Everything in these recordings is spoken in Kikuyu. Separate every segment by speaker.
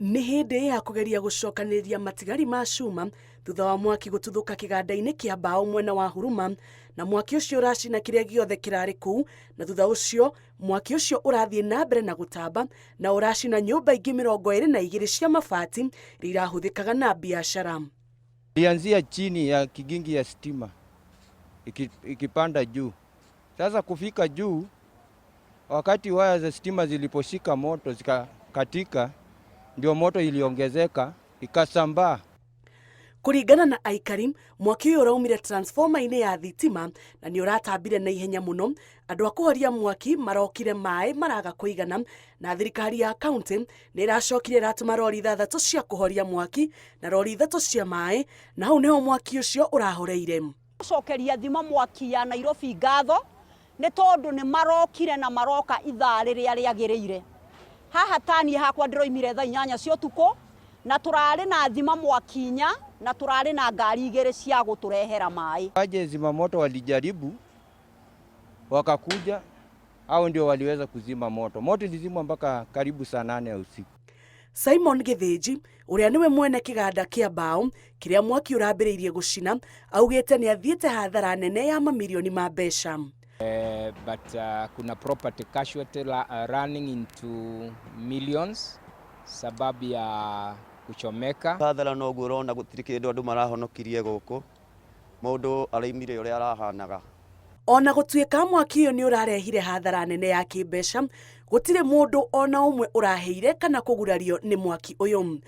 Speaker 1: Nĩ hĩndĩ ya kũgeria gũcokanĩrĩria matigari ma cuma thutha wa mwaki gũtuthũka kĩganda-inĩ kĩa mbaũ mwena wa Huruma, na mwaki ũcio ũracina kĩrĩa gĩothe kĩrarĩ kũu, na thutha ũcio mwaki ũcio ũrathiĩ na mbere na gũtamba na ũracina nyũmba ingĩ 22 cia mabati iria irahũthĩkaga na biacara.
Speaker 2: Ilianzia chini ya kigingi ya stima ikipanda juu. Sasa kufika juu, wakati waya za stima ziliposhika moto zikakatika, ndio moto iliongezeka ikasambaa.
Speaker 1: Kũringana na aikari, mwaki ũyũ ũraumire transformer-inĩ ya thitima na nĩ ũratambire na ihenya mũno. Andũ a kũhoria mwaki marokire maĩ maraga kũigana, na thirikari ya kaunti nĩ ĩracokire ĩratũma rori 6 cia kũhoria mwaki na rori 3 cia maĩ, na hau nĩho mwaki ũcio ũrahoreire.
Speaker 3: Gũcokeria thima mwaki ya Nairobi ngatho nĩ tondũ nĩ marokire na maroka ithaa rĩrĩa rĩagĩrĩire. Haha taniĩ hakwa ndĩroimire thaa 8 cia ũtukũ na tũrarĩ na thima mwaki 4 na tũrarĩ na ngari 2 cia gũtũrehera maĩ.
Speaker 2: Waje zimamoto walijaribu wakakuja, hao ndio waliweza kuzima moto. Moto ilizimwa mpaka karibu saa 8 ya usiku.
Speaker 1: Simon Githinji ũrĩa nĩwe mwene kĩganda kĩa mbaũ kĩrĩa mwaki ũrambĩrĩirie gũcina augĩte nĩ athiĩte hathara nene ya mamirioni ma mbeca.
Speaker 4: But kuna property casualty running into millions sababu ya kuchomeka.
Speaker 5: Hathara noguo ũrona gũtirĩ kĩndũ andũ marahonokirie gũkũ, mũndũ araimire ũrĩa arahanaga.
Speaker 1: Ona gũtuĩka mwaki ũyũ nĩ ũrarehire hathara nene ya kĩmbeca, gũtirĩ mũndũ ona ũmwe ũraheire kana kũgurario nĩ mwaki ũyũ.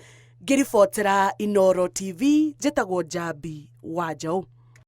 Speaker 1: Ngĩribotera Inooro TV, njĩtagwo Njambi wa Njaũ.